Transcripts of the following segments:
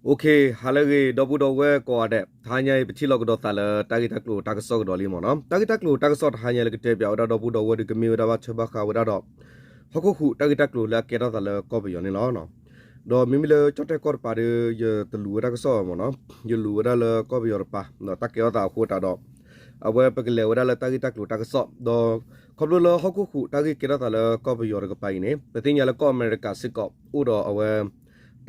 ဟါလၢအဂ့ၤ ဒီပုၢ်ဒီဝဲၢ်ကိးဂၤဒဲး, တဟါညါအံၤ ပထံၣ်လိာ်ကဒီးသးလၢတၢ်ဂ့ၢ်တၢ်ကျိၤတၢ်ကစီၣ်ကဒီးလံမ့ၢ်နီၤ. တၢ်ဂ့ၢ်တၢ်ကျိၤတၢ်ကစီၣ်တဟါညါလၢကတဲပၠးဝဲဒၣ်ဒီပုၢ်ဒီဝဲၢ်ဒီး ကမ့ၢ်ဝဲဒၣ်ဘၣ်ထွဲဘၣ်ဃးဝဲဒၣ်ဒီး ဟီၣ်ခိၣ်ဟူးတၢ်ဂ့ၢ်တၢ်ကျိၤလၢအကဲထီၣ်သးလၢကီၢ်ပယီၤန့ၣ်လီၤ. ဒီးမ့မ့ၢ်လၢကၠီၣ်တဲၣ်ကီၢ်တပၤဒီး ယတလူၤဝဲတၢ်ကစီၣ်မ့ၢ်နီၤ, ယလူၤဝဲဒၣ်လၢကီၢ်ပယီၤတပၤ တၢ်ကဲထီၣ်သးအဃိသတးဒီး အဝဲပကလဲၤဝဲဒၣ်လၢတၢ်ဂ့ၢ်တၢ်ကျိၤတၢ်ကစီၣ် ဒီး ခီဖျိလၢဟီၣ်ခိၣ်ဟူးတၢ်ဂ့ၢ်ကဲထီၣ်သးလၢကီၢ်ပယီၤတကပၤအံၤန့ၣ် ပသ့ၣ်ညါလၢကီၢ်အမဲရကၤစ့ၢ်ကီး အိၣ်ဒီးအဝဲ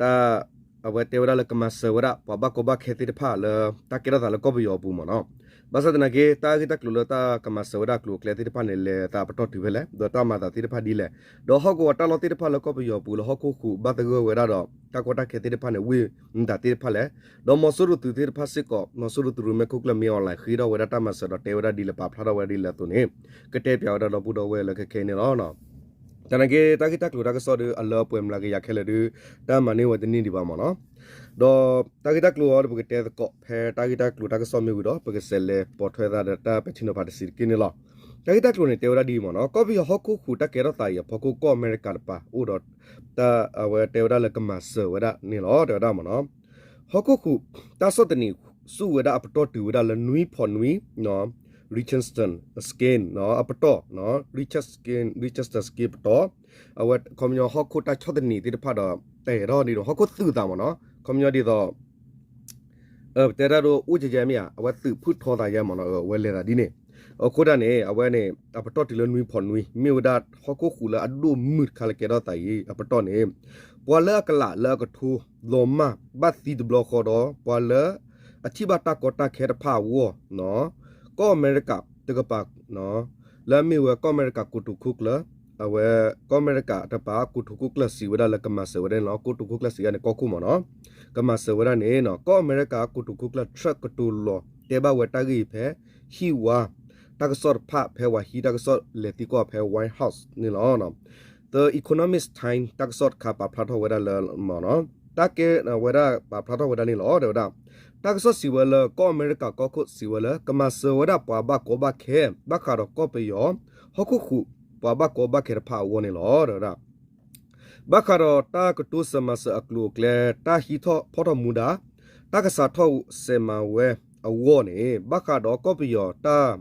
တၢ် အဝဲတဲဝဲဒၣ်လၢကမၤစၢၤဝဲဒၣ် ပှၤဘၣ်ကီဘၣ်ခဲသ့ၣ်တဖၣ်လၢ တၢ်ကဲထီၣ်သးလၢကီၢ်ပယီၤအပူၤမ့ၢ်နီၤ. ဘၣ်ဆၣ်သနာ်က့ တၢ်ဂ့ၢ်တၢ်ကျိၤလၢတၢ်ကမၤစၢၤဝဲဒၣ်အကျိၤအကျဲသ့ၣ်တဖၣ်န့ၣ် လဲၤသးပတီၢ်တုၤဖဲလဲၣ် ဒီးတၢ်မၤသးသ့ၣ်တဖၣ်ဒ်လဲၣ်, ဒီးဟီၣ်ကဝီၤတၢ်လီၢ်သ့ၣ်တဖၣ်လၢကီၢ်ပယီၤအပူၤလၢဟီၣ်ခိၣ်ဟူးဘၣ်သဂၢၢ်ဝဲဒၣ်ဒီး တၢ်ကီတၢ်ခဲသ့ၣ်တဖၣ်န့ၣ် ဝ့ၢ်မတၤသ့ၣ်တဖၣ်လဲၣ်, ဒီးမီၤစိရိၤသုးသ့ၣ်တဖၣ်စ့ၢ်ကီး မီၤစိရိၤသုးရူးမဲခိၣ်ကျၢၢ် မင်းအောင်လှိုင် ဃ့ထီၣ်ဝဲဒၣ်တၢ်မၤစၢၤဒီးတဲဝဲဒၣ်ဒ်လဲၣ် ပာ်ဖျါထီၣ်ဝဲဒၣ်ဒ်လဲၣ်အသိးန့ၣ် ကတဲပၠးဝဲဒၣ်ဒီပုၢ်ဒီဝဲၢ်လၢခဲခဲအံၤန့ၣ်လီၤ. တၢ်နာ်က့ တၢ်ဂ့ၢ်တၢ်ကျိၤတၢ်ကစီၣ်ဒီး အလၢအပှဲၤမျးကယၤခဲလၢာ်ဒီး တၢ်မၤန့ၢ်ဝဲတန့ၢ်ဒံးဘၣ်မ့ၢ်နီၤ. ဒီးတၢ်ဂ့ၢ်တၢ်ကျိၤအံၤဒီး ပကတဲသကိးဖဲတၢ်ဂ့ၢ်တၢ်ကျိၤတၢ်ကစီၣ်မ့ၢ်ဝံၤဒီး ပကစးလဲၤပိာ်ထွဲသးဒီးတၢ်ပဲာ်ထံနီၤဖးတစဲးတက့ၢ်န့ၣ်လီၤ. တၢ်ဂ့ၢ်တၢ်ကျိၤန့ၣ် တဲဝဲဒၣ်ဒ်အံၤမ့ၢ်နီၤ, ကီၢ်ပယီၤဟီၣ်ခိၣ်ဟူးတၢ်ကဲထီၣ်သးအံၤအဖီခိၣ် ကီၢ်အမဲရကၤတပၤ အိၣ်ဒီး တၢ်အဝဲတဲဝဲဒၣ်လၢကမၤစၢၤဝဲဒၣ်န့ၣ်လီၤ တဲဝဲဒၣ်မ့ၢ်နီၤ. ဟီၣ်ခိၣ်ဟူး တၢ်ဆီၣ်သနံးဆူၣ်ဝဲဒၣ်အပတီၢ်တုၤဝဲဒၣ်လၢနွံဖီးနွံ Richardson Scale အပတီၢ်, Richardson Scale ပတီၢ်, အဝဲခီပညီဟီၣ်ခိၣ်တၢ်ဆီၣ်သနံးသ့ၣ်တဖၣ်ဒီး တဲထီၣ်န့ၣ်ဒီး ဟီၣ်ခိၣ်သုးသးမ့ၢ်နီၤ, ခီပညီဒ်သိး ပတဲတၢ်ဒီးအိၣ်ကဲကဲမ့ၢ်ဧါ, အဝဲသုးဖုၣ်ထီသးယဲမ့ၢ်နီၤ, အဝဲလဲၤသးဒ်န့ၣ်. အဃိဒၣ်န့ၣ် အဝဲန့ၣ် အပတီၢ်တုၤလၢနွံဖီးနွံ မ့ၢ်ဝဲဒၣ်ဟီၣ်ခိၣ်ဟူးလၢအဒိၣ်မုၢ်တခါလၢကဲထီၣ်သးအံၤ အပတီၢ်န့ၣ် ပှၤလၢအကလးလၢအကထိလီၤမၢ်ဘၣ်သံတဘျီဃီဒီး ပှၤလၢအထံၣ်ဘၣ်တၢ်ကီတၢ်ခဲတဖၣ်အဂီၢ် ကီၢ်အမဲရကၤတကပၤ လၢအမ့ၢ်ဝဲကီၢ်အမဲရကၤကိတိာ်ခိၣ်ကျၢၢ်, အဝဲကီၢ်အမဲရကၤတကပၤကိတိာ်ခိၣ်ကျၢၢ်စံးဝဲဒၣ်လၢကမၤစၢၤဝဲဒၣ်န့ၣ်လီၤ. ကိတိာ်ခိၣ်ကျၢၢ်စံးဝဲန့ၣ်ကီၢ်ခိၣ်မ့ၢ်နီၤ, ကမၤစၢၤဝဲဒၣ်န့ၣ် ကီၢ်အမဲရကၤကိတိာ်ခိၣ်ကျၢၢ် Chuck ကတိၤလီၤတဲဘၣ်ဝဲတၢ်ဂ့ၢ်အံၤဖဲ ဟံၣ်ဝါ တၢ်ကစီၣ်တဖၣ် ဖဲဝဲဟံၣ်တၢ်ကစီၣ်လဲၤသံကွၢ်ဖဲ White House န့ၣ်လီၤ. The Economic Times တၢ်ကစီၣ်တခါပာ်ဖျါထီၣ်ဝဲဒၣ်လၢမ့ၢ်နီၤ, တၢ်ကဲဝဲဒၣ်ပာ်ဖျါထီၣ်ဝဲဒၣ်န့ၣ်လီၤ တဲဝဲဒၣ်. တၢ်ကစီၣ်စံးဝဲလၢ ကီၢ်အမဲရကၤကီၢ်ခိၣ်စံးဝဲလၢ ကမၤစၢၤဝဲဒၣ်ပှၤဘၣ်ကီဘၣ်ခဲ ဘၣ်ဃးဒီးကီၢ်ပယီၤ ဟီၣ်ခိၣ်ဃုာ် ပှၤဘၣ်ကီဘၣ်ခဲတဖၣ်အဂီၢ်န့ၣ်လီၤ တဲဝဲဒၣ်. ဘၣ်ဃးဒီးတၢ်ကတိၤစၢၤမၤစၢၤအကျိၤအကျဲ တၢ်ဟံးထီၣ်ဖီၣ်ထီၣ်မူဒါ တၢ်ကစးထီၣ်စဲးမၤဝဲအဂီၢ်န့ၣ် ဘၣ်ဃးဒီးကီၢ်ပယီၤတၢ်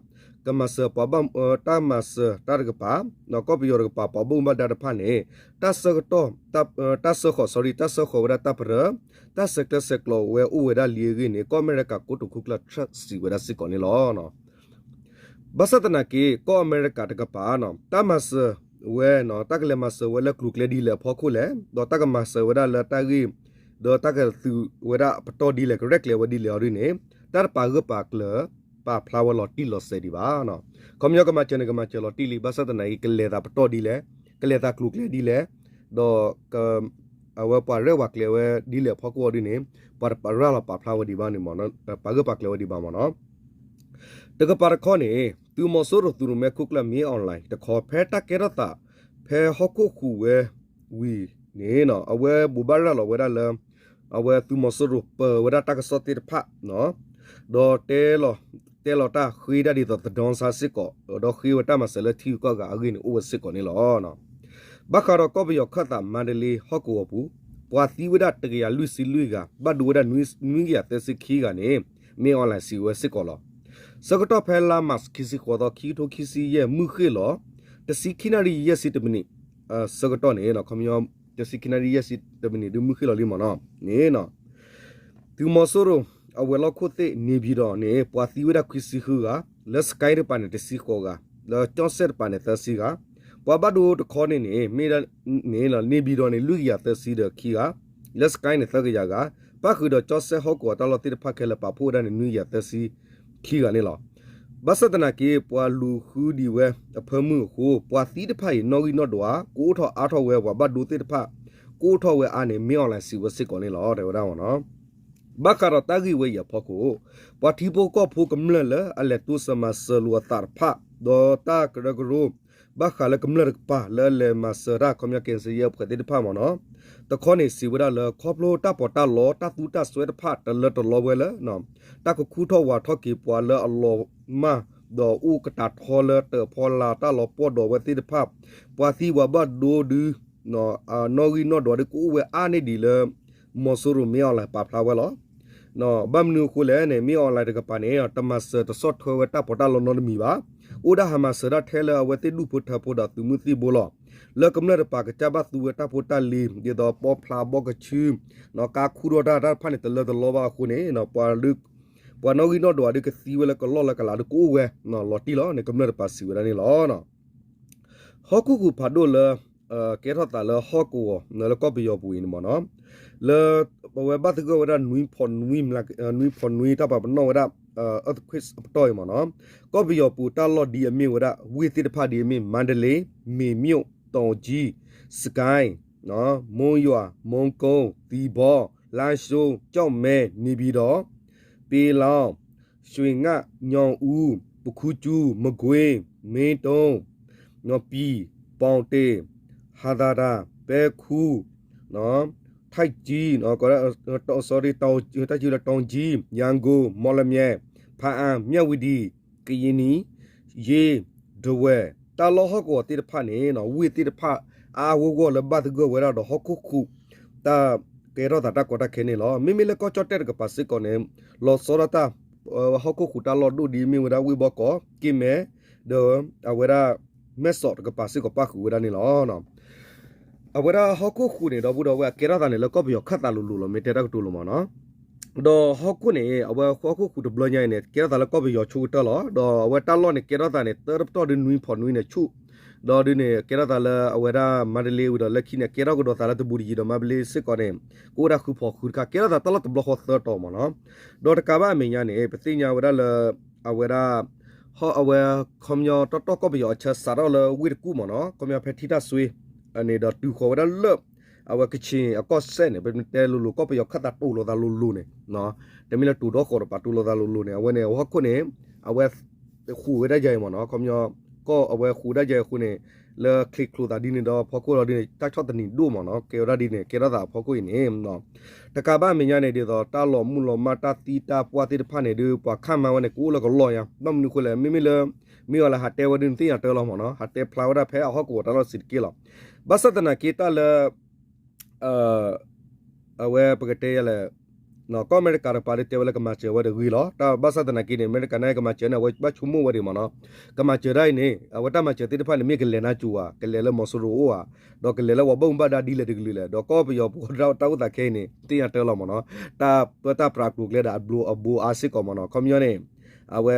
ကမၤစၢၤပှၤဘၣ် တၢ်မၤစၢၤတၢ်တကပၤ ဒီးကီၢ်ပယီၤတကပၤ ပှၤဘၣ်မူဘၣ်ဒါတဖၣ်န့ၣ် တၢ်ဆၢကတီၢ် တၢ်ဆၢဃီၤ sorry တၢ်ဆၢဃီၤဝဲဒၣ်တၢ်ပရၢ တၢ်ဆဲးကျၢဆဲးကျိးဝဲအိၣ်ဝဲဒၣ်လံအဂ့ၢ်န့ၣ် ကီၢ်အမဲရကၤကိတိာ်ခိၣ်ကျၢၢ် Chuck စံးဝဲဒၣ်စ့ၢ်ကီးန့ၣ်လီၤ. ဘၣ်ဆၣ်သနာ်က့ ကီၢ်အမဲရကၤတကပၤ တၢ်မၤစၢၤဝဲ တၢ်ကလဲၤမၤစၢၤဝဲလၢကျိၤကျဲဒ်လဲၣ်အဖီခိၣ်လဲၣ်, ဒီးတၢ်ကမၤစၢၤဝဲဒၣ်လၢတၢ်ဂ့ၢ် ဒီးတၢ်ကသုးဝဲဒၣ်အပတီၢ်ဒ်လဲၣ် ကရဲၣ်ကျဲၤဝဲဒ်လဲၣ်အီၤဒ်န့ၣ် တၢ်တပာ်ဂၢၢ်ပာ်ကျၢၤ ပာ်ဖျါဝဲလီၤတံၢ်လီၤဆဲးဒံးဘၣ်. ခီပညီကမၤစၢၤန့ၣ် ကမၤစၢၤလီၤတံၢ်လံ ဘၣ်ဆၣ်သနာ်က့ ကလဲၤသးပတီၢ်ဒ်လဲၣ်, ကလဲၤသးကျိၤကျဲဒ်လဲၣ်, ဒီး အဝဲပှၤရဲၣ်ပှၤကျဲၤဝဲဒ်လဲၣ်အဖီခိၣ်အီၤဒ်န့ၣ် ပှၤတပာ်ရၤလီၤပာ်ဖျါဝဲဒံးဘၣ်န့ၣ် ပာ်ဂၢၢ်ပာ်ကျၢၤဝဲဒံးဘၣ်မ့ၢ်နီၤ. တကပၤတခီန့ၣ် သုးမီၤစိရိၤသုးရူးမဲခိၣ်ကျၢၢ် မင်းအောင်လှိုင် တခီ ဖဲတၢ်ကဲထီၣ်သး ဖဲဟီၣ်ခိၣ်ဃုာ်ဝဲဝံၤန့ၣ် အဝဲဘိးဘၣ်ရၤလီၤဝဲဒၣ်လၢ အဝဲသုးမီၤစိရိၤပၢၤဝဲဒၣ်တၢ်ကစီၣ်သ့ၣ်တဖၣ် ဒီးတဲလီၤ တဲလီၤတၢ်ဃ့ဒၣ်ဒ်သိးသဒီစါစ့ၢ်ကီး ဒီးဃ့ဝဲတၢ်မၤစၢၤလၢထံဂုၤကီၢ်ဂၤအဂ့ၢ်န့ၣ် အိၣ်ဝဲစ့ၢ်ကီးန့ၣ်လီၤ. ဘၣ်ဃးဒီးကီၢ်ပယီၤခၢၣ်သးမါဒလ့ဟီၣ်ကဝီၤပူၤ ပှၤသံဝဲဒၣ်တကယၤလွံၢ်ဆံလွံၢ်ဂၤ ဘၣ်ဒိဝဲဒၣ်နွံကယၤသၢဆံခံဂၤန့ၣ် မင်းအောင်လှိုင် စံးဝဲစ့ၢ်ကီးလီၤ. ဆၢကတီၢ်ဖဲလါမၢ်ၡး ခံဆံဃိးသီ ခံကထိခံဆံယဲၢ် မုၢ်ဃ့ၢ်လီၤ တဆံခံနၣ်ရံၣ်ယဲၢ်ဆံတမံးနံး ဆၢကတီၢ်န့ၣ် ခီပညီ တဆံခံနၣ်ရံၣ်ယဲၢ်ဆံတမံးနံးဒုး မုၢ်ဃ့ၢ်လီၤလံမ့ၢ်နီၤန့ၣ် သုးမီၤစိရိၤ အဝဲၤလီၢ်ခိၣ်သ့ၣ် နေပြည်တော် န့ၣ် ပှၤသံဝဲဒၣ်ခွံဆံဃုဂၤ, လၢ စစ်ကိုင်း တပၤန့ၣ် တဆံဃိးဂၤ, လၢကၠီၣ်စဲၣ်တပၤန့ၣ် သၢဆံဂၤ, ပှၤဘၣ်ဒိတခီန့ၣ်န့ၣ် မ့ၢ်ဒၣ်န့ၣ် နေပြည်တော် န့ၣ် လွံၢ်ကယၤသၢဆံဒီးခံဂၤ, လၢ စစ်ကိုင်း န့ၣ် သၢကယၤဂၤ, ပၣ်ဃုာ်ဒီးကၠီၣ်စဲၣ်ဟီၣ်ကဝီၤတၢ်လီၢ်သ့ၣ်တဖၣ်ခဲလၢာ် ပာ်ဖှိၣ်ဝဲဒၣ်န့ၣ် နွံကယၤသၢဆံခံဂၤန့ၣ်လီၤ. ဘၣ်ဆၣ်သနာ်က့ ပှၤလူၤဃုဒံးဝဲအဖၢမုၢ်အဃိ ပှၤသံတဖၣ်အံၤ နီၣ်ဂံၢ်နီၣ်ဒွး ကအိၣ်ထီၣ်အါထီၣ်ဝဲ ပှၤဘၣ်ဒိသ့ၣ်တဖၣ် ကအိၣ်ထီၣ်ဝဲအါန့ၣ် မင်းအောင်လှိုင် စံးဝဲစ့ၢ်ကီးန့ၣ်လီၤ တဲဝဲဒၣ်မ့ၢ်နီၤ. ဘၣ်ဃးဒီးတၢ်ဂ့ၢ်ဝဲအံၤအဖီခိၣ် ပှၤထံဖိကီၢ်ဖိကမျၢၢ်လၢအလဲၤတိစၢၤမၤစၢၤလိာ်အသးတဖၣ် ဒီးတၢ်ကရၢကရိ ဘၣ်ဃးလၢကမျၢၢ်တကပၤလၢအလဲၤမၤစၢၤတၢ် ခီပညီ ကဲစယဲၢ် အဖွဲ့ သ့ၣ်တဖၣ်မ့ၢ်နီၤ တခီန့ၣ် စံးဝဲဒၣ်လၢ ခီဖျိတၢ်ပီးတၢ်လီ တၢ်သူတၢ်စွဲတဖၣ် တလၢတလီဝဲလၢ တၢ်ကခူထီၣ်ဝးထီၣ်က့ၤပှၤလၢအလီၤမၢ် ဒီးအိၣ်ကတၢၢ်ထီလၢတၢၣ်ဖီလာ်တၢ်လီၤပှီၢ်ဒီးဝဲသ့ၣ်တဖၣ် ပှၤသံပှၤဘၣ်ဒိဒု နီၣ်ဂံၢ်နီၣ်ဒွးဒု ကအိၣ်ဝဲအါန့ၢ်ဒံးလၢ မီၤစိရိၤ မင်းအောင်လှိုင် ပာ်ဖျါဝဲလီၤ. ဘၣ်မနုၤအဃိလဲၣ်န့ၣ် မင်းအောင်လှိုင် တကပၤန့ၣ် တမၤစၢၤတဆီၣ်ထွဲဝဲတၢ်ပီးတၢ်လီနီတမံၤဘၣ်. အိၣ်ဒၣ်ဟးမၤစၢၤဒၣ်ထဲလၢအဝဲသ့ၣ်ဒူၣ်ဖိထၢဖိဒီးသုးမုၢ်သံၣ်ဘိလီၤ. လၢကမျၢၢ်တပၤကစၢ်ဘၣ်သူဝဲတၢ်ဖိတၢ်လံၤ ဒ်သိးပီဖျါဘီကဆူ ကါခူၣ်ထီၣ်တၢ်တၢ်တဖၣ်န့ၣ် တလၢတလီဘၣ်အဃိန့ၣ် ပှၤနီၣ်ဂံၢ်နီၣ်ဒွးဒီးကသံဝဲလၢကလီၢ်လၢကလးဒီးကအိၣ်ဝဲလီၤတံၢ်လီၤန့ၣ် ကမျၢၢ်တပၤစံးဝဲဒၣ်န့ၣ်လီၤ. ဟီၣ်ခိၣ်ဟူးဖးဒိၣ်လၢ ကဲထီၣ်သးလၢဟီၣ်ကဝီၤလၢကီၢ်ပယီၤပူၤအံၤန့ၣ်မ့ၢ်နီၤ, လၢ ပဝဲဘၣ်သဂၢၢ်ဝဲဒၣ် နွံဖီးနွံ တၢ်ပာ်ပနီၣ်ဝဲဒၣ် earthquake အပတီၢ်အံၤမ့ၢ်နီၤ, ကီၢ်ပယီၤပူၤတၢ်လီၢ်ဒ်အမ့ၢ်ဝဲဒၣ် ဝ့ၢ်သ့ၣ်တဖၣ်ဒ်အမ့ၢ် မါဒလ့, မေမြို့, တောင်ကြီး, စစ်ကိုင်း, မုံရွာ, မုံးကိုး, သီပေါ, လားရှိုး, ကျောက်မဲ, နေပြည်တော်, ပီလောင်, ရွှေငါ, ညောင်ဦး, ပခုကျူ, မကွေး, မင်းတုံ, ပြည်, ပေါင်တင်, ဟသာတံ, ပဲခူး, ထီးကံ, sorry, ထီးကံလၢ တောင်ကြီး, ရန်ကုန်, မော်လမြိုင်, ဖားအံ, မြဝတီ, ကရင်နီ, ရေး, ထားဝယ် တၢ်လီၢ်ဟီၣ်ကဝီၤသ့ၣ်တဖၣ်န့ၣ် ဝ့ၢ်သ့ၣ်တဖၣ် အါအါဂီၢ်ဂီၢ်လၢဘၣ်သဂၢၢ်ဝဲဒၣ်ဒီးဟီၣ်ခိၣ်ဟူး တၢ်ကဲထီၣ်သးတၢ်ကီတၢ်ခဲန့ၣ်လီၤ. မ့မ့ၢ်လၢကီၢ်ကၠီၣ်တဲၣ်တကပၤစ့ၢ်ကီးန့ၣ် လီၤဆီဒၣ်တၢ် ဟီၣ်ခိၣ်ဟူးတၢ်လီၢ်ဒိၣ်ဒ်အမ့ၢ်ဝဲဒၣ် ဝ့ၢ်ဘီကီး, က့မဲ, ဒီး အဝဲဒၣ် မဲၢ်ဆီးတကပၤစ့ၢ်ကီးပၣ်ဃုာ်ဝဲဒၣ်န့ၣ်လီၤ. အဝဲဒၣ်ဟီၣ်ခိၣ်ဟူးန့ၣ် ဒီပုၢ်ဒီဝဲၢ် အကဲထီၣ်သးန့ၣ်လၢကီၢ်ပယီၤခၣ်သးလိၤလိၤလီၤ မ့ၢ်တဲတၢ်ကတိၤလိၤမ့ၢ်နီၤ. ဒီးဟီၣ်ခိၣ်န့ၣ် အဝဲဟီၣ်ခိၣ်ဟူးတဘျီညါအံၤန့ၣ် ကဲထီၣ်သးလၢကီၢ်ပယီၤဆိကတၢၢ်လီၤ. ဒီးအဝဲတၢ်လီၢ်န့ၣ် ကဲထီၣ်သးန့ၣ် တၢတပတီၢ်ဒ်နွံဖီးနွံန့ၣ်ဆူၣ်, ဒီးဒ်န့ၣ် ကဲထီၣ်သးလၢအဝဲဒၣ်မါဒလ့ဝံၤဒီးလၢခံန့ၣ် ကဲထီၣ်ကဒီးသးလၢတဘူးတယံၤဒီးမါဒလ့စ့ၢ်ကီးန့ၣ် ကအိၣ်ဒၣ်ဃုဖီးဃုတခါ ကဲထီၣ်သးတၢ်လီၢ်တဘျီဃီသၢတီၤမ့ၢ်နီၤ. ဒီးတကးဘၣ်အမဲာ်ညါန့ၣ် ပသ့ၣ်ညါဝဲဒၣ်လၢ အဝဲဒၣ် ဟီၣ်အဝဲ ခီပညီတီတီကီၢ်ပယီၤအဆၢစးထီၣ်လၢဝ့ၢ်တကူၣ်မ့ၢ်နီၤ, ခီပညီဖဲထံတၢ်စွ့ န့ၣ်ဒီးတုၤဃီၤဝဲဒၣ်လၢ အဝဲကချ့ၣ်အကီၢ်စဲၣ်န့ၣ် ပတဲလိၤလိၤ ကီၢ်ပယီၤခၣ်သးတိၤလိာ်သးလိၤလိၤန့ၣ် တမ့ၢ်လၢတိၤဒီဃီၤတပၤ တိၤလိာ်သးလိၤလိၤန့ၣ် အဝဲန့ၣ် အဟီၣ်ခိၣ်န့ၣ် အဝဲ ဃူးဝဲဒၣ်ယၤအံၤမ့ၢ်နီၤ, ခီပညီ ကီၢ်အဝဲဃူးဒၣ်ယၤအံၤအဃိန့ၣ် လၢချ့ချိးသးဒ်န့ၣ်ဒီးဖီခိၣ်လီၤဒ်န့ၣ် တၢ်ဆီၣ်သနံးဒိၣ်မ့ၢ်နီၤ, ကဲဝဲဒၣ်ဒ်န့ၣ် ကဲထီၣ်သးအဖီခိၣ်အံၤန့ၣ် တကးဘၣ်အမဲာ်ညါန့ၣ် ဒ်သိးတၢ်လီၤမုၢ်လီၤမၢ်တၢ်သံတၢ်ပှၢ်သ့ၣ်တဖၣ်န့ၣ် ဒုး ပှၤခါမၤဝဲန့ၣ် ကအိၣ်လၢကလီၢ်ညါ ဘၣ်မနုၤအဃိလဲၣ် မ့မ့ၢ်လၢ မ့ၢ်အီၤလၢဟးတဲဝဲဒ်န့ၣ်သ့ၣ်ညါတၢ်လီၤမ့ၢ်နီၤ, ဟးတဲဖျါဝဲဒၣ်ဖဲအဟီၣ်ကဝီၤတၢ်လီၢ်စံးတက့ၢ်လီၤ. ဘၣ်ဆၣ်သနာ်က့တၢ်လၢ အဝဲပကတဲယလဲၣ် ကီၢ်အမဲရကၤတကပၤဒုးတဲဝဲလၢကမၤစၢၤဝဲတဂ့ၤလီၤ. တၢ်ဘၣ်ဆၣ်သနာ်က့န့ၣ် အမဲရကၤန့ၣ်ကမၤစၢၤန့ၣ် အဝဲဘၣ်ဆိကမိၣ်ဝဲဒၣ်မ့ၢ်နီၤ, ကမၤစၢၤဒၣ်အံၤန့ၣ် အဝဲတၢ်မၤစၢၤသ့ၣ်တဖၣ်န့ၣ် မ့ၢ်ကလဲၤနါစိၤဧါ, ကလဲၤလၢမီၤစိရိၤအိၣ်ဧါ, ဒီးကလဲၤလၢပှၤဘၣ်မူဘၣ်ဒါဒ်လဲၣ်တကလုာ်လဲၣ်, ဒီးကီၢ်ပယီၤဖိတၢ်အိၣ်သးခဲအံၤန့ၣ် သ့ၣ်ညါတၢ်လီၤမ့ၢ်နီၤ, တၢ်ပၢတၢ်ပြးကျိၤကျဲဒီးအဘျိအဘိအါစ့ၢ်ကီးမ့ၢ်နီၤ, ခီပညီန့ၣ် အဝဲ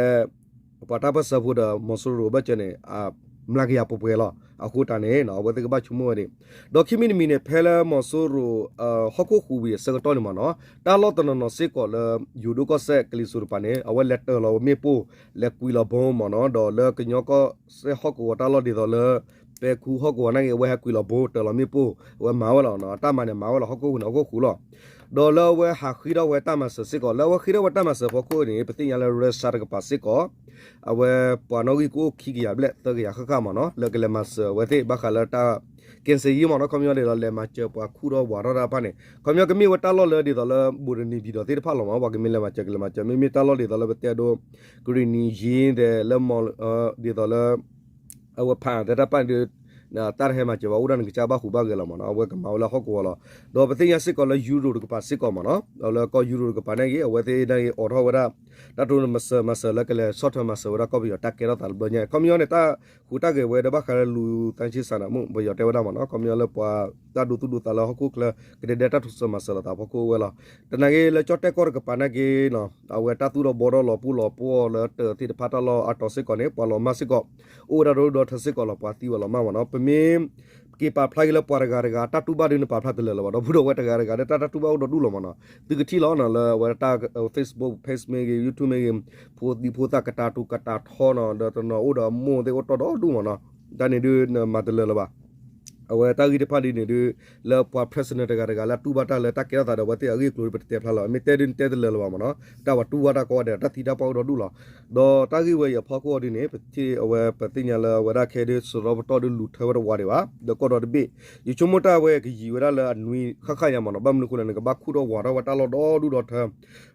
ပှၤတၢ်ပၢၢ်ဆၢဖိဒီးမီၤစိရိၤဘၣ်စၢၤန့ၣ် မျးကယၤပှဲၤပှဲၤလီၤ. အဃိတၢ်န့ၣ် အဝဲသ့ၣ်ကဘၣ်ဆိကမိၣ်ဝဲဒၣ် ဒီးခံမံၤတမံၤန့ၣ် ဖဲလၢမီၤစိရိၤ ဟီၣ်ခိၣ်ဟူးဝံၤအဆၢကတီၢ်န့ၣ်မ့ၢ်နီၤ, တၢ်လီၢ်တနီၤနီၤစ့ၢ်ကီးလၢ ယိၤဒိၣ်ကီၢ်စဲၣ်ကလံၤစိးတကပၤန့ၣ် အဝဲလဲၤတၢၢ်လီၤဝဲမ့ၣ်ပိၢ် လဲၤကွံာ်လီၤဘိမ့ၢ်နီၤ, ဒီးလၢကညီကီၢ်စဲၣ်ဟီၣ်ကဝီၤတၢ်လီၢ်ဒ်သိးလၢ ပဲခူဟီၣ်ကဝီၤနာ်က့ အဝဲဟဲကွံာ်လီၤဘိ တၢၢ်လီၤမ့ၣ်ပိၢ် အဝဲမၤဝဲလီၤ. တၢ်မၤန့ၣ် မၤဝဲလီၤ ဟီၣ်ခိၣ်ဟူးန့ၣ် ဟီၣ်ခိၣ်ဟူးလီၤ. ဒီးလၢအဝဲဟးဃ့ထီၣ်ဝဲတၢ်မၤစၢၤစ့ၢ်ကီး လၢအဝဲဃ့ထီၣ်ဝဲတၢ်မၤစၢၤဖီခိၣ်န့ၣ် ပသ့ၣ်ညါလၢ Russia တကပၤစ့ၢ်ကီး အဝဲပှၤနီၣ်ဂံၢ်ကအိၣ်ခံကယၤဘျဲၣ်သၢကယၤဃၣ်ဃၣ်မ့ၢ်နီၤ လၢကလဲၤမၤစၢၤအဝဲသ့ၣ် ဘၣ်ဃးလၢတၢ် ကဲစ့ယံမ့ၢ်နီၤ ခီပညီဒ်သိးလဲၤမၤစၢၤပှၤခူၣ်ထီၣ်ဝးထီၣ်တၢ်တဖၣ်န့ၣ် ခီပညီကမ့ၢ်ဝဲတၢ်လီၢ်လၢဒ်သိးလၢ ဘူးတနံၤဘံၤဒီးသ့ၣ်တဖၣ်လီၤမ့ၢ် ပှၤကမ့ၢ်လဲၤမၤစၢၤကလဲၤမၤစၢၤ မ့မ့ၢ်တၢ်လီၢ်ဒ်သိးလၢပတဲအဒိ ကရံၣ်နံၤယ့ၣ် ဒ်သိးလၢ အဝဲဖးအသးတၢ်တဖၣ်န့ၣ် တၢ်တဟဲမၤစၢၤဘၣ် အိၣ်ဒၣ်နကစၢ်ဘၣ်ဟူးဘၣ်ဂဲၤလီၤမ့ၢ်နီၤ အဝဲကမၤဝဲလၢဟီၣ်ကဝီၤလီၤ. ဒီးပသ့ၣ်ညါစ့ၢ်ကီးလၢ ယူရိး တကပၤစ့ၢ်ကီးမ့ၢ်နီၤ ဒီးလၢကီၢ်ယူရိး တကပၤန့ၣ်ဂ့ၤ အဝဲသ့ၣ်န့ၣ်ဂ့ၤ အိးထီၣ်ဝဲဒၣ် တၢ်တိစၢၤမၤစၢၤလၢကလဲၤဆီၣ်ထွဲမၤစၢၤဝဲဒၣ်ကီၢ်ပယီၤတၢ်ကဲထီၣ်သးတဘျီညါ ခီပညီန့ၣ် တၢ်ဟူးတၢ်ဂဲၤဝဲဒီးဘၣ်ဃးလၢလူၤသၣ်ဆံစၢ်နၢမူ ပယီၤတဲဝဲဒၣ်မ့ၢ်နီၤ ခီပညီလၢပှၤတၢ်ဒိသူၣ်ဒိသးလၢဟီၣ်ခိၣ်ချၢ ကတဲဒဲတၢ်တိစၢၤမၤစၢၤလိာ်သးဖီခိၣ်ဝဲလီၤ. တနာ်က့လၢကၠီၣ်တဲၣ်ကီၢ်တကပၤန့ၣ်ဂ့ၤ အဝဲတၢ်သူၣ်ထီၣ်ဘှီထီၣ်လီၤပှီၢ်လီၤပှီၢ်လၢတၢၢ်သ့ၣ်တဖၣ်တၢ်လီၢ်အါတီၤစ့ၢ်ကီးန့ၣ် ပှၤလီၤမၢ်စ့ၢ်ကီး အိၣ်ဝဲဒၣ်ဒီဒီထၢစ့ၢ်ကီးလီၤ ပှၤသံဝဲလီၤမၢ်မ့ၢ်နီၤ ပမ့ၢ် က့ၤပာ်ဖျါက့ၤလၢပှၤတဂၤတဂၤ တၢ်တူၢ်ဘၣ်ဒုးနပာ်ဖျါတလၢာ်လၢၤဘၣ် ဒီပုၢ်ဒီဝဲၢ်တဂၤတဂၤဒီးတၢ်တၢ်တူၢ်ဘၣ်အိၣ်ဒီဒူၣ်လီၤမ့ၢ်နီၤ သုကထံၣ်လီၤနီၤ လၢအဝဲတၢ် Facebook page မ့ၢ်ဂ့ၤ YouTube မ့ၢ်ဂ့ၤ ဖိသံဖိသၣ်ကတာ်တူာ်ကတာ်ထီနီၤ ဒီးတနီၤအိၣ်ဒီးအမိၢ်သ့ၣ်အိၣ်တီၢ်ဒီဒူၣ်မ့ၢ်နီၤ တၢ်န့ၣ်ဒုးနမၤတလၢာ်လၢၤဘၣ် အဝဲတၢ်ဂ့ၢ်တဖၣ်ဒ်န့ၣ်ဒုး လၢပှၤ president တဂၤတဂၤလၢအတူၢ်ဘၣ်တၢ်လၢတၢ်ကဲထီၣ်သးဒီးအဝဲသ့ၣ်အဂ့ၢ်အကျိၤဒုး ပတတဲဖျါလၢၤ မ့ၢ်တဲဒုးနတဲတလၢာ်လၢၤဘၣ်မ့ၢ်နီၤ တၢ်ပှၤတူၢ်ဘၣ်တၢ်ကီဒဲး တၢ်သံတၢ်ပှၢ်အိၣ်ဒီဒူၣ်လီၤ ဒီးတၢ်ဂ့ၢ်ဝဲအံၤအဖီခိၣ်အီၤဒုးန့ၣ် ပထံၣ်အဝဲပသ့ၣ်ညါလၢအဝဲဒၣ်ခဲဒုး စရီပတီၢ်ဒုးလူၤထၢဝဲတဝးဒံးဘၣ် ဒီးကီၢ်ဒီတဘ့ၣ် ယဆိကမိၣ်တၢ်ဝဲကယံာ်ဝဲဒၣ်လၢအနွံဃၣ်ဃၣ်ညါမ့ၢ်နီၤ ဘၣ်မနုၤအဃိလဲၣ် နကဘၣ်ခူၣ်ထီၣ်ဝးထီၣ်ဝဲတၢ်လီၢ်ဒီဒူၣ်ဒီထၢ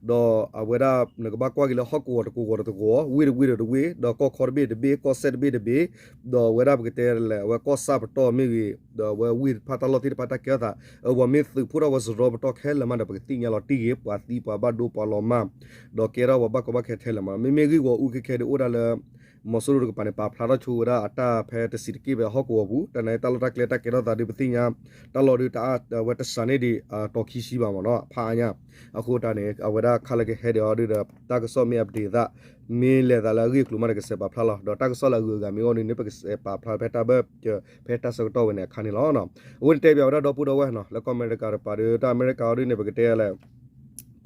ဒီးအဝဲဒၣ်နကဘၣ်ကွၢ်က့ၤလၢဟီၣ်ကဝီၤတကဝီၤဒီးတကဝီၤ ဝ့ၢ်တဝ့ၢ်ဒီးတဝ့ၢ် ဒီးကီၢ်ခီတဘ့ၣ်တဘ့ၣ် ကီၢ်စဲၣ်တဘ့ၣ်တဘ့ၣ် ဒီးအဝဲဒၣ်ပကတဲလဲၣ် အဝဲကီၢ်ဆၣ်ပတီၢ်မ့ၢ်ဂ့ၤ ဒီးအဝဲဝ့ၢ်တဖၣ်တၢ်လီၢ်သ့ၣ်တဖၣ်တၢ်ကဲထီၣ်သး အဝဲမ့ၢ်သုးဖှိၣ်ထီၣ်ဝဲစရီပတီၢ်ခဲလၢာ်မးဒီး ပကသ့ၣ်ညါလီၤတံၢ်ဂ့ၤ ပှၤသံပှၤဘၣ်ဒိပှၤလီၤမၢ် ဒီးကဲထီၣ်ပှၤဘၣ်ကီဘၣ်ခဲထဲလၢာ်မး မ့မ့ၢ်ဂ့ၢ်ဂီၢ်အူခဲခဲဒုးအိၣ်ဒၣ်လၢ မီၤစိရိၤတကပၤန့ၣ် ပာ်ဖျါထီၣ်ဆိဝဲဒၣ်အတၢ်ဖဲတဆံးတက့ၢ်ဖဲဟီၣ်ကဝီၤပူၤ တၢ်န့ၣ်တၢ်လီၢ်တၢ်ကျဲတၢ်ကဲထီၣ်သးဒုးပသ့ၣ်ညါ တၢ်လီၢ်ဒုးတအါဝဲတစှၤန့ၢ်ဒံး တီၤခံဆံဘၣ်မ့ၢ်နီၤ ဖးအါညါ အဃိတၢ်န့ၣ် အဝဲဒၣ်ခါလၢကဟဲဒံးအီၤဒုးဒီး တၢ်ကစီၣ်မ့ၢ် update သး မ့ၢ်လဲၤသးလၢအဂ့ၢ်အကျိၤမးဒီးကစဲးပာ်ဖျါလီၤ ဒီးတၢ်ကစီၣ်လၢအဂုၤအဂၤမ့ၢ်အိၣ်ဒုးန့ၣ် ပကစဲးပာ်ဖျါဖဲတၢ်ဘၢၣ်စၢၤ ဖဲတၢ်ဆၢကတီၢ်ဝဲန့ၣ်အခါန့ၣ်လီၤ. အဃိန့ၣ်တဲပၠးဝဲဒၣ်ဒီပုၢ်ဒီဝဲၢ်နီၤ လၢကီၢ်အမဲရကၤတပၤဒီး တၢ်အမဲရကၤအီၤဒုးန့ၣ် ပကတဲလဲၣ်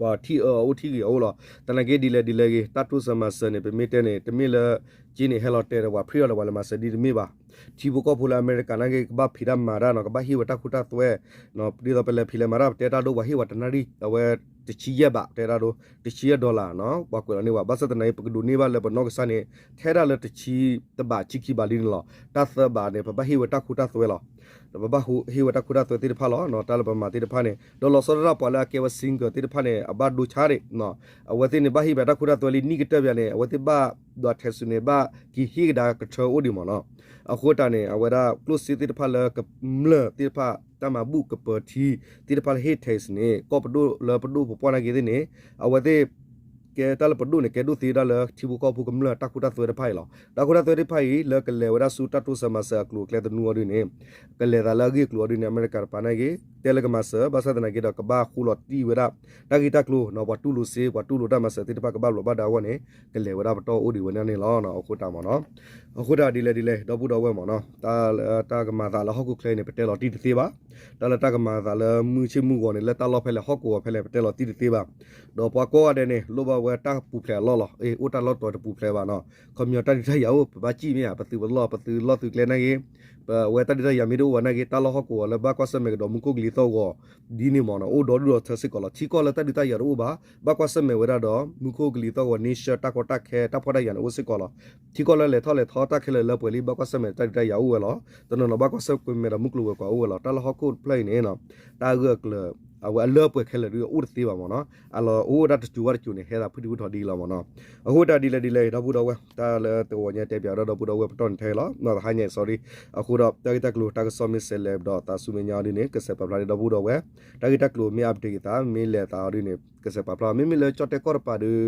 ပှၤထံၣ်အၢအအိၣ်ထံၣ်ဂ့ၤအအိၣ်လီၤ. သနာ်က့ဒ်လဲၣ်ဒ်လဲၣ်ဂ့ၤ တၢ်တိစၢၤမၤစၢၤန့ၣ် ပမ့ၢ်တဲန့ၣ် တမ့ၢ်လၢ က့န့ၣ် ဟဲလီၤတဲာ်ဒီးပှၤဖံးအီၤဒီးပှၤလဲၤမၤစၢၤဒ်တမ့ၢ်ဘၣ်. ထံဖိကီၢ်ဖိလၢအမဲရကၤနာ်က့ ကဘၣ်ဖံးတၢ်မၤတၢ်နီၤ ကဘၣ်ဟ့ၣ်ဝဲတၢ်ခိတၢ်သွဲ ဒ်သိးပလဲၤဖံးလဲၤမၤတၢ် ပတဲတၢ်ဒိ ပှၤဟ့ၣ်ဝဲတနၣ်ရံၣ် အဝဲ တဆံယဲၢ်ဘး ပတဲတၢ်ဒိ တဆံယဲၢ် dollar နီၤ ပှၤကွဲးလီၤန့ၢ်ဝဲ ဘၣ်ဆၣ်သနာ်က့ ပကဒိးန့ၢ်ဘၣ်လၢပနီၢ်ကစၢ်န့ၣ် ထဲဒၣ်လၢတဆံတဘး ဆံခံဘးလံန့ၣ်လီၤ. တၢ်သၢဘးန့ၣ် ပဘၣ်ဟ့ၣ်ဝဲတၢ်ခိတၢ်သွဲလီၤ. ပဘၣ်ဟ့ၣ်ဝဲတၢ်ခိတၢ်သွဲသ့ၣ်တဖၣ်လီၤ တၢ်လၢပမၤသ့ၣ်တဖၣ်န့ၣ် ဒီးလီၤဆီဒၣ်တၢ်ပှၤလၢအကဲဝဲ single သ့ၣ်တဖၣ်န့ၣ် အဘၣ်ဒိဆါဒံး အဝဲသ့ၣ်န့ၣ် ဘၣ်ဟ့ၣ်ပှၤတၢ်ခိတၢ်သွဲလံ နံၣ်ကတၢၢ်ပၠးန့ၣ် အဝဲသ့ၣ်ဘၣ် ဒီး tax န့ၣ် ဘၣ်က့ၤဟ့ၣ်ကဒါကထၢအိၣ်ဒံးမ့ၢ်နီၤ. အဃိတၢ်န့ၣ် အဝဲဒၣ်ကျိၣ်စ့သ့ၣ်တဖၣ်လၢကမျၢၢ်သ့ၣ်တဖၣ် တၢ်မၤဘူၣ်ကပၢၤထံသ့ၣ်တဖၣ်လၢဟ့ၣ် tax န့ၣ် ကီၢ်ပဒိၣ်လၢပဒိၣ်ပပှၢ်နာ်က့သ့ၣ်န့ၣ် အဝဲသ့ၣ် ကဲတၢ်လၢပဒိၣ်န့ၣ် ကဲဒိၣ်သ့ဝဲဒၣ်လၢထံဖိကီၢ်ဖိကမျၢၢ်တၢ်ခိတၢ်သွဲတဖၣ်အံၤလီၤ. တၢ်ခိတၢ်သွဲသ့ၣ်တဖၣ်အံၤ လၢကလဲၤဝဲဒၣ်ဆူတၢ်တိစၢၤမၤစၢၤအကျိၤအကျဲသနူအီၤဒုးန့ၣ် ကလဲၤသးလၢအဂ့ၢ်အကျိၤအီၤဒုးန့ၣ် အမဲရကၤတပၤနာ်က့ တဲလၢကမၤစၢၤ ဘၣ်ဆၣ်သနာ်က့ဒီး ကဘၣ်ဃူလီၤတံၢ်ဝဲဒၣ် တၢ်ဂ့ၢ်တၢ်ကျိၤနီၤ ပှၤတူၢ်လိာ်စ့ ပှၤတူၢ်လိာ်တၢ်မၤစၢၤသ့ၣ်တဖၣ် ကဘၣ်ဘျီးဘၣ်ဒါအဂီၢ်န့ၣ် ကလဲၤဝဲဒၣ်ပတီၢ်အိၣ်ဒံးဝဲန့ၣ်န့ၣ်လီၤ. အဃိတၢ်မ့ၢ်နီၤ အဃိတၢ်ဒ်လဲၣ်ဒ်လဲၣ် ဒီပုၢ်ဒီဝဲၢ်မ့ၢ်နီၤ တၢ်လၢတၢ်ကမၤသးလၢဟီၣ်ခိၣ်ချၢအံၤန့ၣ် ပတဲလီၤတံၢ်တသ့ဘၣ်. တၢ်လၢတၢ်ကမၤသးလၢမုၢ်ဆ့ၣ်မုၢ်ဂီၤန့ၣ် လၢတၢ်လီၢ်ဖဲလဲၣ် ဟီၣ်ကဝီၤဖဲလဲၣ် ပတဲလီၤတံၢ်တသ့ဘၣ်. ဒီးပှၤကိးဂၤဒဲးန့ၣ် လိၣ်ဘၣ်ဝဲတၢ်ပူၤဖျဲးအလီၢ်လီၤ. အ့ အိၣ်တၢ်လီၢ်တီၤတပူၤဖျဲးဘၣ်နီၤ. ခီပညီတၢ်ဒုးတၢ်ယၤအိၣ် ပဘၣ်စံၣ်မ့ၢ်ဧါ ပသုးပလီၢ် ပသုးလီၢ်သုးကျဲနာ်က့ ပဝဲတၢ်ဒုးတၢ်ယၤမ့ၢ်တအိၣ်ဘၣ်နာ်က့ တၢ်လီၢ်ဟီၣ်ကဝီၤလၢဘၣ်ကွၢ်ဆၢၣ်မဲာ်ကဒီးမူခိၣ်ကလံၤသီၣ်ဂီၤ ဒ်န့ၣ်မ့ၢ်နီၤ အိၣ်ဒီဒူၣ်ဒီထၢစ့ၢ်ကီးလီၤ. ထံကီၢ်လၢတၢ်ဒုးတၢ်ယၤတအိၣ်ဘၣ် ဘၣ်ကွၢ်ဆၢၣ်မဲာ်ဝဲဒၣ်ဒီး မူခိၣ်ကလံၤသီၣ်ဂီၤ nature တၢ်ကီတၢ်ခဲ တၢ်ဖှီၣ်တၢ်ယာ်န့ၣ်အိၣ်စ့ၢ်ကီးလီၤ. ထံကီၢ်လၢလဲၤထီၣ်လဲၤထီတၢ်ခဲလၢာ်လၢပှဲၤလံ ဘၣ်ကွၢ်ဆၢၣ်မဲာ်တၢ်ဒုးတၢ်ယၤအိၣ်ဝဲလီၤ. တနီၤနီၤဘၣ်ကွၢ်ဆၢၣ်မဲာ်ဒီးမုၢ်ကျိၤဝဲၤကွာ်အိၣ်ဝဲလီၤ. တၢ်လၢဟီၣ်ခိၣ်တဖျၢၣ်အံၤန့ၣ် တၢ်ဂၢၢ်အကျၢၤ အဝဲအလၢအပှဲၤခဲလၢာ်ဒုးအိၣ်တသ့ဘၣ်မ့ၢ်နီၤ. အလီၤအိၣ်ဝဲဒၣ်တစိၤဝဲတစိၤန့ၣ် ဟဲသးဖုၣ်ထံဖုၣ်ထီဒ်အံၤလီၤမ့ၢ်နီၤ. အဃိတၢ်ဒ်လဲၣ်ဒ်လဲၣ် ဒီပုၢ်ဒီဝဲၢ် တၢ်လၢတဂီၤညါတဲပၠးဒီးဒီပုၢ်ဒီဝဲၢ်ပတီၢ်န့ၣ်ထဲလီၤ နီၤ တဟါညါ sorry အဃိဒီး တၢ်ဂ့ၢ်တၢ်ကျိၤတၢ်ကစီၣ်မ့ၢ်စဲးလဲၤဒီးသးဆူမဲာ်ညါအီၤဒုးန့ၣ် ကစဲးပာ်ဖျါဒီးဒီပုၢ်ဒီဝဲၢ် တၢ်ဂ့ၢ်တၢ်ကျိၤမ့ၢ် update သး မ့ၢ်လဲၤသးအီၤဒုးန့ၣ် ကစဲးပာ်ဖျါ မ့မ့ၢ်လၢကၠီၣ်တဲၣ်ကီၢ်တပၤဒီး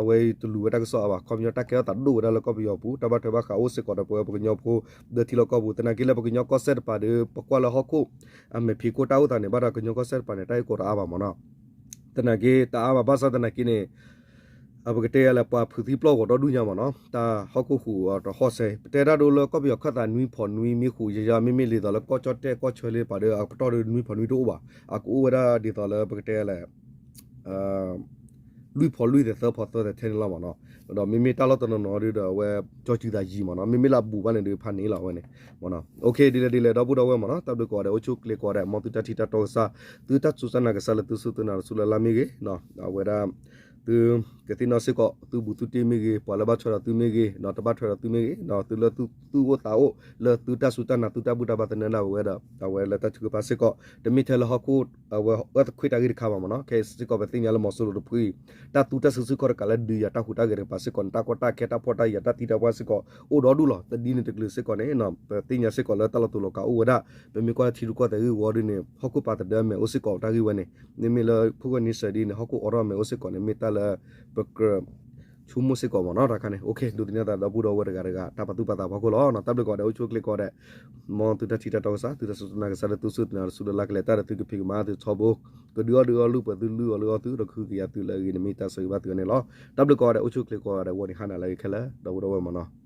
အဝဲတလူၤဝဲတၢ်ကစီၣ်အါဘၣ် ခီပညီတၢ်ကဲထီၣ်သးဒိၣ်ဝဲဒၣ်လၢကီၢ်ပယီၤပူၤ တၢ်ဘၣ်ထွဲဘၣ်ဃးအိၣ်စ့ၢ်ကီးဒီးပဝဲပကညီဖိ ဒီးထံလီၢ်ကီၢ်ပူၤ သနာ်က့လၢပကညီကီၢ်စဲၣ်တပၤဒီး ပကွၢ်လၢဟီၣ်ခိၣ် အမဲာ်ဖံးခိၣ်တၢ်အိၣ်သးန့ၣ် ဘၣ်ဒီးကညီကီၢ်စဲၣ်တပၤန့ၣ် တၢ်ဂ့ၢ်ကီတအါဘၣ်မ့ၢ်နီၤ. သနာ်က့တအါဘၣ် ဘၣ်ဆၣ်သနာ်က့န့ၣ် ပကတဲယၤလၢပှၤဖုးသံပျီၢ်ဂီၤဒီဒူၣ်ညါမ့ၢ်နီၤ တၢ်ဟီၣ်ခိၣ်ဟူးအီၤတဟီၣ်စဲ ပတဲတၢ်ဒိလၢကီၢ်ပယီၤခၢၣ်သးနွံဖီၣ်နွံမ့ၢ်ဟူးယယါ မ့မ့ၢ်ဒ်သိးလၢကီၢ်ကၠီၣ်တဲၣ်ကီၢ်ဆၢလၢပၤဒီး အပတီၢ်ဒီးနွံဖီၣ်နွံတအိၣ်ဘၣ် အကအိၣ်ဝဲဒၣ်ဒ်သိးလၢပကတဲယၤလၢ လွံၢ်ဖီၣ်လွံၢ်သဲးသၢဖီၣ်သၢသဲးထဲန့ၣ်လီၤမ့ၢ်နီၤ. ဒီးမ့မ့ၢ်တၢ်လီၢ်တနီၤနီၤဒုးဒီးအဝဲ ကၠီစုသးယံၤမ့ၢ်နီၤ မ့မ့ၢ်လၢအဘူးဘၣ်န့ၣ်ဒုးဖးန့ၣ်လီၤအဝဲန့ၣ် ဒ်လဲၣ်ဒ်လဲၣ် ဒီပုၢ်ဒီဝဲၢ်မ့ၢ်နီၤ တၢ်ဘျုးကိးဂၤဒဲး အိၣ်ဆူၣ်ချ့ကိးဂၤဒဲး မ်သုတၢ်ထံၣ်တၢ်တီကစၢ် သုတၢ်စူၢ်တၢ်နာ်ကစၢ်လၢသုစူၢ်သုနာ်တစူၢ်လၢ်လၢ်မ့ၢ်ဂ့ၤ အဝဲဒၣ် သုကသ့ၣ်နီၣ်စ့ၢ်ကီး သုဘူးသုတံၢ်မ့ၢ်ဂ့ၤ ပှၤလၢဘၣ်ထွဲဒီးသုမ့ၢ်ဂ့ၤ တဘၣ်ထွဲဒီးသုမ့ၢ်ဂ့ၤ သုလၢသုသူၣ်အိၣ်သးအိၣ် လၢသုတၢ်စူၢ်တၢ်နာ်သုတၢ်ဘူၣ်တၢ်ဘါသနၢၣ်ဒၣ်ဝဲဒီး အဝဲလၢတၢ်ထုကဖၣ်စ့ၢ်ကီး တမ့ၢ်ထဲလၢဟီၣ်ခိၣ် အဝဲအၢသခွ့တၢ်ဂ့ၢ်တခါဘၣ်မ့ၢ်နီၤ ခဲစ့ၢ်ကီးပသ့ၣ်ညါလၢမီၤစိရိၤတဖုအံၤ တၢ်သူတၢ်စုဆူၣ်ခီၣ်တကးလၢဒုးယၤတၢ်ဟူးတၢ်ဂဲၤတကပၤစ့ၢ်ကီးန့ၣ် တၢ်ကီတၢ်ခဲ တၢ်ဖှီၣ်တၢ်ယာ် တၢ်သံတၢ်ပှၢ်စ့ၢ်ကီး အိၣ်ဒီဒူၣ်လီၤ. တဒ်န့ၣ်တကလုာ်စ့ၢ်ကီးန့ၣ် ပသ့ၣ်ညါစ့ၢ်ကီးလၢတၢ်လီၤတူာ်လီၤကာ်အိၣ်ဝဲဒၣ် ပမ့ၢ်ကွၢ်လၢထံရူၢ်ကီၢ်သဲးဂ့ၢ်ဝီဒ်န့ၣ် ဟီၣ်ခိၣ်ပၤသဒၢမဲာ်အိၣ်စ့ၢ်ကီးတၢ်ဂ့ၢ်ဝဲန့ၣ် မ့မ့ၢ်လၢဖုၣ်ဂၢၢ်နံၤစၢၤဒ်န့ၣ် ဟီၣ်ခိၣ်အိးထီၣ်မဲာ်အိၣ်စ့ၢ်ကီးန့ၣ် မ့ၢ်တၢ်လၢ ပကြၢး ဆိကမိၣ်စ့ၢ်ကီးမ့ၢ်နီၤ တၢ်ခါန့ၣ် ဒိးသန့ၤသးဒီပုၢ်ဒီဝဲၢ်တဂၤတဂၤ တၢ်ပာ်သူၣ်ပာ်သးဖီခိၣ်လီၤ. တၢ်ဘျုးကိးဂၤဒဲး အိၣ်ဆူၣ်ချ့ကိးဂၤဒဲး မ်သုတၢ်ထံၣ်တၢ်တီကစၢ် သုတၢ်စူၢ်တၢ်နာ်ကစၢ်လၢသုစူၢ်တၢ်နာ်တစူၢ်လၢ်လၢ်ကလဲၤတၢ်ဒီးသုကဖံးကမၤသုထီဘိ ကဒုးအီၣ်ဒုးအီလုၢ်ပှဲၤသုလုၢ်အီၣ်လုၢ်အီသုဒီးကဟုကယာ်သုလၢအဂ့ၤန့ၣ်မ့ၢ်တၢ်ဆၢဂ့ၤဘၣ်သုန့ၣ်လီၤ. တၢ်ဘျုးကိးဂၤဒဲး အိၣ်ဆူၣ်ချ့ကိးဂၤဒဲး ဂီၤနံၤဟါနၤလၢအဂ့ၤခဲလၢာ် ဒီပုၢ်ဒီဝဲၢ်မ့ၢ်နီၤ